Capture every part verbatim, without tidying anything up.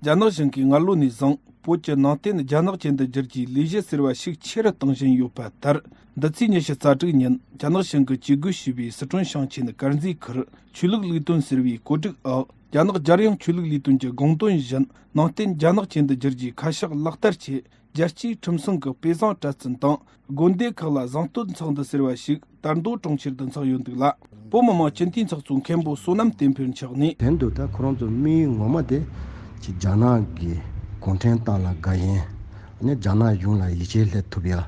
རྒྱ་ནག་གཞུང་གིས་སྔ་ལོ་ནས་བཟུང་བོད་ཀྱི་ནང་བསྟན་རྒྱ་ནག་ཅན་དུ་བསྒྱུར་རྒྱུའི་ལས་གཞི་ཟེར་བ་ཤུགས་ཆེ་རུ་གཏོང་བཞིན་ཡོད་པ་ལྟར། འདི་ཚེས་ཉི་ཤུ་རྩ་དྲུག་ཉིན་རྒྱ་ནག་གཞུང་གིས་ཇུས་འགོད་བྱས་པའི་སི་ཁྲོན་ཞིང་ཆེན་དཀར་མཛེས་ཁུལ་ཆོས་ལུགས་ལས་དོན་ཟེར་བའི་བཀོད་སྒྲིག་འོག་རྒྱ་ནག་རྒྱལ་ཡོངས་ཆོས་ལུགས་ལས་དོན་གྱི་དགོངས་དོན་བཞིན་ནང་བསྟན་རྒྱ་ནག་ཅན་དུ་བསྒྱུར་རྒྱུའི་ཁ་ཕྱོགས་ལག་བསྟར་ཆེད། རྒྱལ་སྤྱིའི་ཁྲིམས་སྲུང་གི་དཔེ་བཟང་གྲྭ་བཙུན་དང་དགོན་སྡེ་ཁག་ལ་གཟེངས་བསྟོད་ཚོགས་འདུ་ཟེར་བ་ཞིག་དར་མདོ་གྲོང་ཁྱེར་དུ་འཚོགས་ཡོད་འདུག་ལ། བོད་མི་མང་སྤྱི་འཐུས་ཚོགས་གཙོ་མཁན་པོ་བསོད་ནམས་བསྟན་འཕེལ་མཆོག་ནས། དོན་དུ་ད་ཁོ་རང་ཚོ་དམིགས་ཡུལ་ངོ་མ་དེ་ཅིག་རྒྱ་ནག་གི་གུང་ཁྲན་ཏང་ལ་དགའ་ཡན་ནས་རྒྱ་ནག་གཞུང་ལ་ཡིད་ཆེས་སླེབས་ཐུབ་ཡ།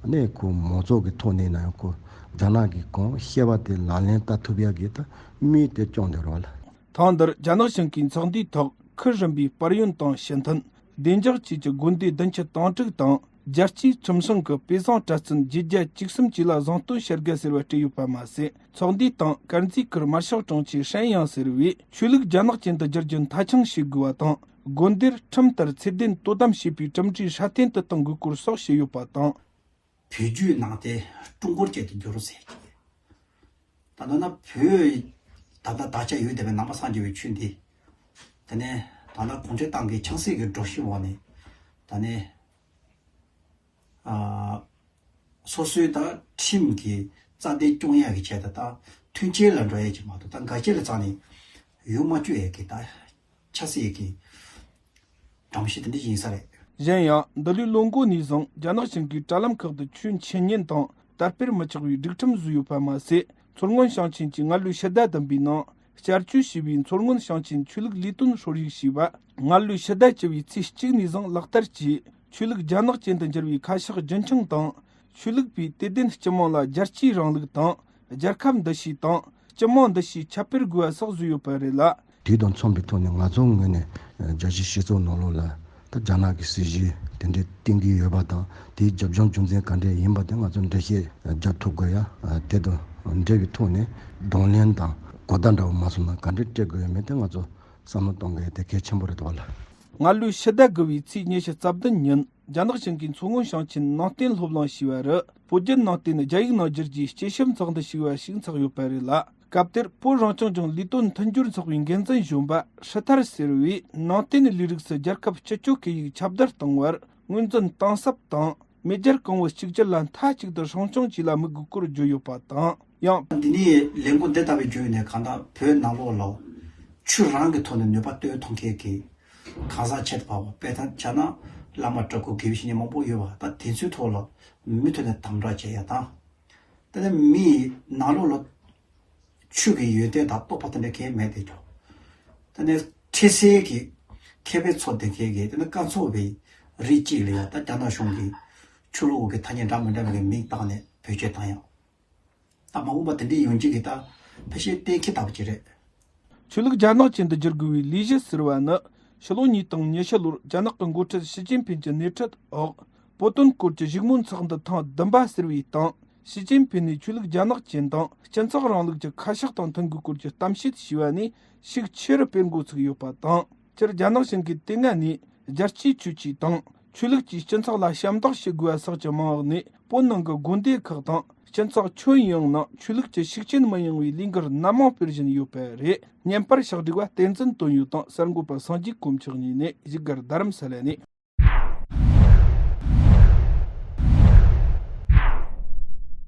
ནས་ཁོ་མང་ཚོགས་ཀྱི་ཐོག་ནས་ན་ཡང་ཁོ་རྒྱ་ནག་གི་གང་བཤད་པ་དེ་ལག་ལེན་བསྟར་ཐུབ་ཡ་གི་ད་དམིགས་ཡུལ་དེ་བཅངས་འདུག་ར་བ་ལ། ཐེངས་འདིར་རྒྱ་ནག་གཞུང་གིས་ཚོགས་འདུའི་ཐོག་ཁུལ་རིམ་པའི་དཔལ་ཡོན་དང་སྤྱི་མཐུན། བདེ་འཇགས་བཅས་ཀྱི་དགོན་སྡེ་བདུན་ཅུ་དོན་དྲུག་དང་། རྒྱལ་སྤྱིའི་ཁྲིམས་སྲུང་གི་དཔེ་བཟང་གྲྭ་བཙུན་བརྒྱད་བརྒྱ་བཅུ་གསུམ་བཅས་ལ་གཟེངས་བསྟོད་བྱ་དགའ་ཟེར་བ་སྤྲད་ཡོད་པ་མ་ཟད། ཚོགས་འདུའི་སྟེང་དཀར་མཛེས་ཁུལ་དམར་ཤོག་དྲུང་ཆེ་ཧྲན་ཡང་ཟེར་བས་ཆོས་ལུགས་རྒྱ་ནག་ཅན་དུ་བསྒྱུར་རྒྱུ་མཐའ་འཁྱོངས་བྱེད་དགོས་པ་དང་། དགོན་སྡེར་ཁྲིམས་ལྟར་ཚད་ལྡན་དོ་དམ་བྱེད་པའི་གྲུབ་འབྲས་སྲ་བརྟན་དུ་གཏོང་དགོས་སྐོར་སོགས་བཤད་ཡོད་པ་དང་། བོད་བརྒྱུད་ནང་བསྟན་ཀྲུང་གོར་བསྐྱར་དུ་བསྒྱུར་རོགས་ཟེར་གྱི། ད་ལྟ་ན་བོད་ད་ལྟ་དར་ཆ་ཡོད་བསྡད་པའི་ནང་པ་སངས་རྒྱས་པའི་ཆོས་འདི། དེ་ནས་ད་ལྟ་གུང་ཁྲན་ཏང་གི་ཆབ་སྲིད་ཀྱི་སྒྲོམ་གཞི་འོག་ནས་ད་ནས་ཨ་སོ་སོའི་ད་ཁྲིམས་ཀྱི་རྩ་དོན་སྐྱོང་ཡག་གི་ཆེད་དུ་ད་མཐུན་རྐྱེན་ལ་འགྲོ་ཡག་ཅིག་མ་གཏོགས་ད་འགལ་རྐྱེན་ལ་རྩ་ནས་ཡོང་མ་བཅུག་ཡག་གི་ད། ཆབ་སྲིད་ཀྱི་སྒྲོམ་གཞི་དེ་འདྲ་ཡིན་ས་རེད། གཞན་ཡང་འདི་ལོའི་ལོ་འགོ་ནས་བཟུང་རྒྱ་ནག་གཞུང་གིས་དྲ་ལམ་ཁག་ཏུ་ཆོས་འཆད་ཉན་དང་དར་སྤེལ་མི་ཆོག་པའི་སྒྲིག་ཁྲིམས་བཟོས་ཡོད་པ་མ་ཟད། མཚོ་སྔོན་ཞིང་ཆེན་གྱི་སྔར་ལོའི་ཕྱི་ཟླ་བདུན་པའི་ནང་བསྐྱར་བཅོས་བྱས་པའི་མཚོ་སྔོན་ཞིང་ཆེན་ཆོས་ལུགས་ལས་དོན་སྲོལ་ཡིག་ཞེས་པ། སྔར་ལོའི་ཕྱི་ཟླ་བཅུ་བའི་ཚེས་གཅིག་ནས་བཟུང་ལག་བསྟར་གྱིས་ཆོས་ལུགས་རྒྱ་ནག་ཅན་དུ་འགྱུར་བའི་ཁ་ཕྱོགས་རྒྱུན་འཁྱོངས་དང་། ཆོས་ལུགས་པའི་དད་ལྡན་སྤྱི་དམངས་ལ་རྒྱལ་གཅེས་རིང་ལུགས་དང་། རྒྱལ་ཁབ་འདུ་ཤེས་དང་། སྤྱི་དམངས་འདུ་ཤེས་ཁྱབ་སྤེལ་དགོས་པ་སོགས་བཟོས་ཡོད་པ་རེད་ལ། དུས་དང་མཚུངས་པའི་ཐོག་ནས་ང་ཚོའི་ངོས་ནས་རྒྱལ་སྤྱིའི་སྤྱི་ཚོགས་ནང་ལོགས་ལ་ད་རྒྱ་ནག་གི་སྲིད་བྱུས་དེ་འདྲའི་བཏིང་གི་ཡོད་པ་དང་། དེའི་རྒྱབ་ལྗོངས་རྒྱུ་མཚན་ག་འདྲས་ཡིན་པ་དེ་ང་ཚོས་འགྲེལ་བཤད་རྒྱག་ཐུབ་དགོས་ཡ། དེ་དང་འབྲེལ་བའི་ཐོག་ནས་གདོང་ལེན་དང་གོ་བརྡ་འདྲ་བོ་མ་སོང་ན་ག་འདྲས་སྤྲད་དགོས་ཡོད་མེད་དེ་ང་ཚོ་བསམ་བློ་གཏོང་དགོས་ཡ་དེ་གལ་ཆེན་པོ་རེད་དོ་ལ། སྔར་ལོའི་ཕྱི་ཟླ་དགུ་བའི་ཚེས་ཉི་ཤུ་རྩ་བདུན་ཉིན་རྒྱ་ནག་གཞུང་གིས་མཚོ་སྔོན་ཞིང་ཆེན་ནང་བསྟན་སློབ་གླིང་ཞེས་པ་རུ་བོད་བརྒྱུད་ནང་བསྟན་རྒྱ་ཡིག་ནང་བསྒྱུར་རྒྱུའི་སྤྱི་ཞབས་ཚོགས་འདུ་ཞིག་བ་ཞིག་འཚོགས་ཡོད་པ་རེད་ལ། སྐབས་དེར་བོད་རང་སྐྱོང་ལྗོངས་ལས་དོན་མཐུན་སྦྱོར་ཚོགས་པའི་འགན་འཛིན་གཞོན་པ་ཧྲི་ཐར་ཟེར་བས་ནང་བསྟན་ལས་རིགས་སུ་རྒྱལ་ཁབ་སྤྱི་སྤྱོད་ཁེ་ཡིག་ཁྱབ་གདལ་གཏོང་བར་ངོས་འཛིན་གཏིང་ཟབ་དང་། མེས་རྒྱལ་གོང་བུ་གཅིག་གྱུར་ལ་མཐའ་གཅིག་ཏུ་སྲུང་སྐྱོང་བཅས་ལ་དམིགས་དགོས་སྐོར་བརྗོད་ཡོད་པ་དང་། ཡང་། འདི་ནས་ལས་འགུལ་འདི་ལྟ་བུའི་བརྒྱུད་ནས་གང་ལྟར་བོད་ནང་ལོགས་ལ་ཆོས་རང་གི་ཐོག་ནས་ནུས་པ་བཏོན་ཐུབ་མཁན་གྱི་གང་ཟག་ཁྱད་དུ་འཕགས་པ་དཔེར་ན་བྱས་ན་བླ་མ་གྲྭ་སྐུ་དགེ་བའི་བཤེས་གཉེན་མང་པོ་ཡོད་པ་ད་དེ་ཚོའི་ཐོག་ལ་མུ་མཐུད་ནས་དམ་དྲག་བྱེད་ཡ་དང་། དེ་ནས་མིའི་ནང་ལོགས་ལ་ཆོས་ཀྱི་ཡོན་ཏན་དང་རྟོགས་པ་དེ་འདྲ་གང་ཡང་མེད་དེ་ཀྱང་། དེ་ནས་འཕྲལ་སེལ་གྱི་མཁས་པའི་ཚོགས་སྡེ་མཁན་གྱི་དེ་ནས་ཀ་ཚོགས་པའི་རིགས་གཅིག་ལ་ཡང་ད་རྒྱ་ནག་གཞུང་གིས་ཆོས་ལུགས་ཀྱི་ཐ་སྙད་འདྲ་མི་འདྲ་བའི་མིང་བཏགས་ནས་བེད་སྤྱོད་བཏང་ཡང་། ད་མ་འོངས་པ་དེ་འདྲའི་ཡོང་རྒྱུ་གི་ད་ཕལ་ཆེར་གཏན་འཁེལ་ལྟ་བུ་ཅིག་རེད། ཆོས་ལུགས་རྒྱ་ནག་ཅན་དུ་བསྒྱུར་དགོས་པའི་ལས་གཞི་ཟེར་བ་ནི། ཕྱི་ལོ་ཉིས་སྟོང་ཉི་ཤུ་ལོར་རྒྱ་ནག་གི་འགོ་ཁྲིད་ཞི་ཅིན་ཕིན་གྱི་སྣེ་ཁྲིད་འོག་བོད་དོན་སྐོར་གྱི་བཞུགས་མོལ་ཚོགས་འདུ་ཐེངས་བདུན་པ་ཟེར་བའི་སྟེང་། ཞི་ཅིན་ཕིན་ནས་ཆོས་ལུགས་རྒྱ་ནག་ཅན་དང་སྤྱི་ཚོགས་རིང་ལུགས་ཀྱི་ཁ་ཕྱོགས་དང་མཐུན་དགོས་སྐོར་གྱི་གཏམ་བཤད་ཞུས་པ་ནས་ཤུགས་ཆེ་རུ་སྤེལ་འགོ་ཚུགས་ཡོད་པ་དང་། སྤྱིར་རྒྱ་ནག་གཞུང་གིས་དེ་སྔ་ནས་རྒྱལ་གཅེས་ཆོས་གཅེས་དང་། ཆོས་ལུགས་ཀྱིས་སྤྱི་ཚོགས་ལ་ཞབས་འདེགས་ཞུ་དགོས་པ་སོགས་ཀྱི་མིང་འོག་ནས་བོད་ནང་གི་དགོན་སྡེ་ཁག་དང་། སྤྱི་ཚོགས་ཁྱོན་ཡོངས་ནང་ཆོས་ལུགས་ཀྱི་ཤུགས་རྐྱེན་མི་ཡོང་བའི་ལས་འགུལ་སྣ་མང་སྤེལ་བཞིན་ཡོད་པ་རེད། བརྙན་པར་ཕྱག་བསྒྲིགས་པ་བསྟན་འཛིན་དོན་ཡོད་དང་གསར་འགོད་པ་སངས་རྒྱས་དཀོན་མཆོག་གཉིས་ནས་བཞུགས་སྒར་རྡ་རམ་ས་ལ་ནས།